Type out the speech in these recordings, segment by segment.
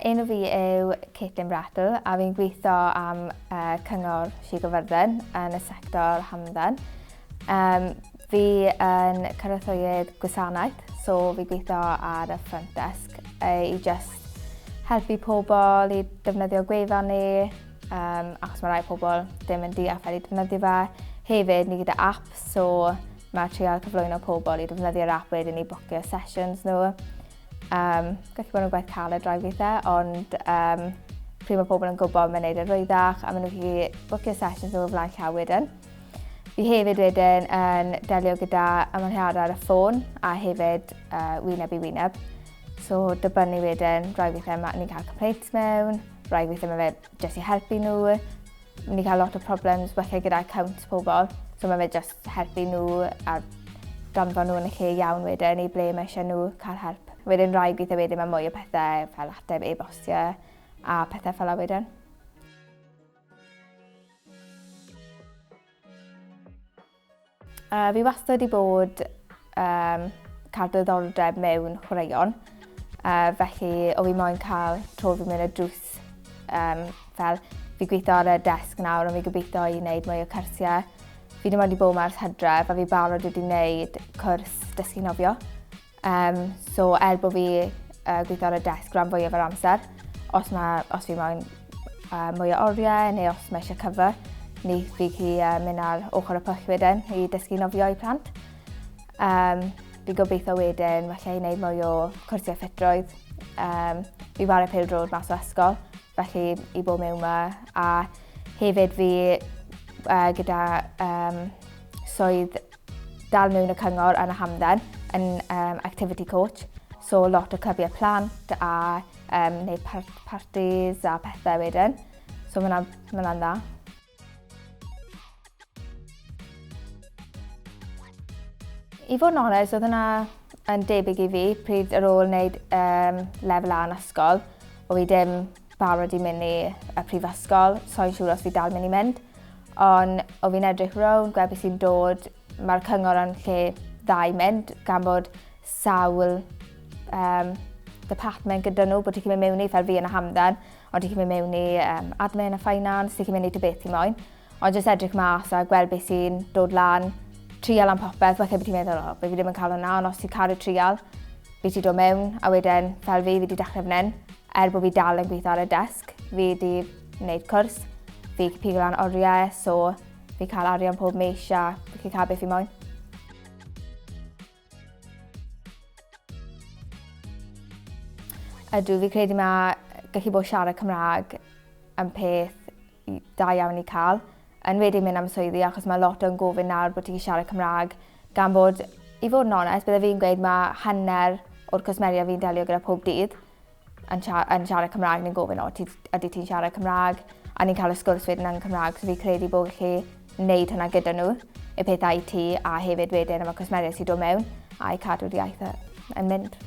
Enw fi yw Caitlin Brattle a fi'n gweithio am uh, Cyngor Sir Gyfyrddin yn y sector hamdden. Um, fi yn cynorthwyydd gwasanaeth, so fi gweithio ar y front desk uh, i just helpu pobl i defnyddio gwefan ni, um, achos mae rai pobl ddim yn deall fel i defnyddio fe. Hefyd, ni gyda app, so mae trial cyflwyno pobl i defnyddio'r app wedyn i bwcio sessions nhw. Um, gallu bod yn gwaith caled rai weithiau, ond um, pryd mae pobl yn gwybod mae'n neud yn rwyddach a maen nhw'n gallu bwcio sessions nhw o flaen llaw wedyn. Fi hefyd wedyn yn delio gyda ymwneud ar y ffôn a hefyd uh, wyneb i wyneb. So dibynnu wedyn, rai weithiau mae ni'n cael complaints mewn, rai weithiau mae fe jyst i helpu nhw, Ni'n cael lot o problems weithiau gyda accounts pobl, so mae fe just helpu nhw a danfon nhw yn y lle iawn wedyn i ble mae eisiau nhw cael help. Wedyn rhai gweithio wedyn mae mwy o pethau fel ateb e-bostiau a pethau fel la wedyn. Uh, fi wastad wedi bod um, cael diddordeb mewn chwaraeon, uh, felly o fi moyn cael tro fi mewn y drws um, fel fi gweithio ar y desg nawr ond fi gobeithio i wneud mwy o cyrsiau. Fi ddim wedi bod yma ers hydref a fi barod wedi wneud cwrs dysgu nofio. Um, so er bod fi uh, gweithio ar y desg rhan fwyaf o'r amser, os, ma, os fi moyn uh, mwy o oriau neu os mae eisiau cover, ni fi chi uh, mynd ar ochr y pwll wedyn i dysgu nofio i plant. Um, fi gobeithio wedyn falle i wneud mwy o cwrsiau ffitrwydd. Um, fi ware pêl drod mas o ysgol, felly i bod mewn yma. A hefyd fi uh, gyda um, swydd dal mewn y cyngor yn y hamdden yn um, activity coach. So lot o clybiau plant a um, neu part parties a pethau wedyn. So mae hwnna'n ma dda. I fod yn onest, oedd hwnna yn debyg i fi pryd ar ôl wneud um, lefel A yn ysgol. O fi dim barod i mynd i y prifysgol, so'n siŵr os fi dal mynd i mynd. Ond o fi'n edrych rownd, gweld beth sy'n dod, mae'r cyngor yn lle dda i mynd, gan bod sawl um, department gyda nhw, bod ti'n mynd mewn i, fel fi yn y hamdden, ond ti'n mynd mewn i um, admin a finance, ti'n mynd i dy beth ti'n moyn. Ond jyst edrych mas a gweld beth sy'n dod lan, trial am popeth, falle bod ti'n meddwl, o, be fi ddim yn cael hwnna, ond os ti'n cael y trial, fi ti dod mewn, a wedyn, fel fi, fi wedi dechrau fan hyn, er bod fi dal yn gweithio ar y desg, fi wedi wneud cwrs, fi pigo lan oriau, so fi cael arian pob mis a fi cael beth fi moyn. Ydw, fi credu mae gallu bod siarad Cymraeg yn peth da iawn i cael. Yn wedi mynd am swyddi achos mae lot o'n gofyn nawr bod ti'n siarad Cymraeg gan bod, i fod yn onest, bydde fi'n gweud mae hanner o'r cwsmeriaid fi'n delio gyda pob dydd yn, yn siarad Cymraeg ni'n gofyn, o, ti, ydy ti'n siarad Cymraeg? A ni'n cael y sgwrs wedyn yn Cymraeg, so fi credu bod gallu wneud hwnna gyda nhw, y peth IT a hefyd wedyn am y cwsmeriaid sy'n dod mewn a i cadw'r iaith yn mynd.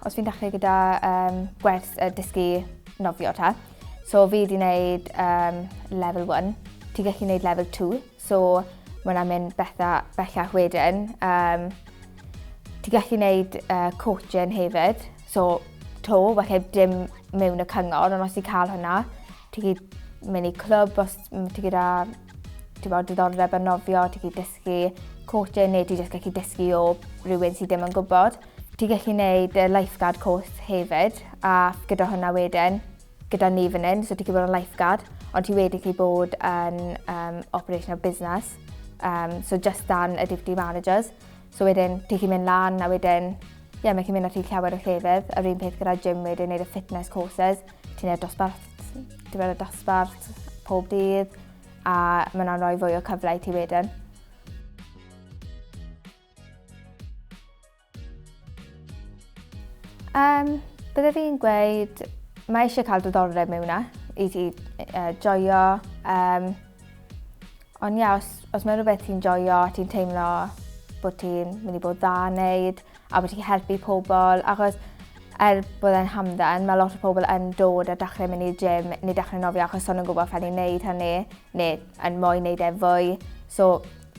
Os fi'n dechrau gyda um, gwers uh, dysgu nofio ta, so fi wedi gwneud um, level 1, ti'n gallu gwneud level 2, so mae hwnna'n mynd betha, bellach wedyn. Um, ti'n gallu gwneud uh, coaching hefyd, so to, falle dim mewn y cyngor, ond os ti'n cael hwnna, ti'n gallu mynd i clwb os ti gyda ti'n bod, diddordeb yn nofio, ti'n gallu dysgu coaching neu ti jyst gallu dysgu o rhywun sydd ddim yn gwybod. Ti'n gallu gwneud y lifeguard course hefyd, a gyda hwnna wedyn, gyda ni fan hyn, so ti'n gallu bod yn lifeguard, ond ti wedi gallu bod yn um, operational business, um, so just dan y deputy managers. So wedyn, ti'n gallu mynd lan, a wedyn, ie, yeah, mae'n gallu mynd â ti llawer o llefydd. Yr un peth gyda gym wedyn, neud y fitness courses, ti'n neud dosbarth, ti'n mynd y dosbarth pob dydd, a mae hwnna'n rhoi fwy o cyfle i ti wedyn. Um, bydde fi'n gweud, mae eisiau cael diddordeb mewn hwnna, i ti uh, joio. Um, ond ia, os, os mae rhywbeth ti'n joio, ti'n teimlo bod ti'n mynd i bod dda yn neud, a bod ti'n helpu pobl, achos er bod e'n hamdden, mae lot o pobl yn dod a dechrau mynd i'r gym neu dechrau nofio achos son nhw'n gwybod fel i wneud hynny, neu yn moyn wneud e fwy. So,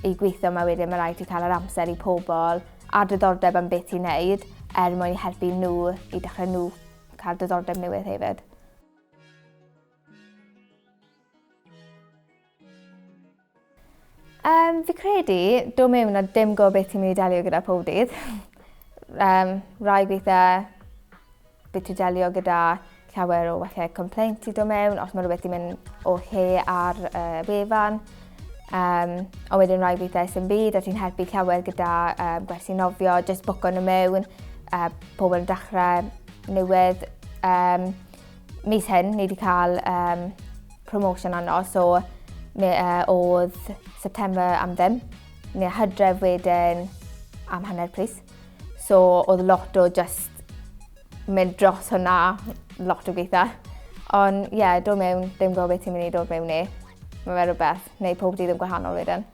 i gweithio yma wedyn, mae rhaid ti cael yr amser i pobl. a diddordeb am beth ti'n neud er mwyn helpu nhw i dechrau nhw cael diddordeb newydd hefyd. Um, fi credu, dod mewn a dim gwybod beth ti'n mynd i delio gyda pob dydd. Um, rai gweithiau, beth ti'n delio gyda llawer o falle complaint i dod mewn, os mae rhywbeth i mynd o lle ar uh, wefan. Um, ond wedyn rai weithiau sy'n byd, a ti'n helpu llawer gyda um, gwersi nofio, just bwco nhw mewn, uh, pobl yn dechrau newydd. Um, mis hyn, ni wedi cael um, promotion arno, so mi, uh, oedd September am ddim, neu hydref wedyn am hanner pris. So oedd lot o just mynd dros hwnna, lot o gweithio. Ond ie, yeah, dod mewn, ddim gwybod beth ti'n mynd i dod mewn i. Mae fe rhywbeth, neu pob dydd yn gwahanol wedyn.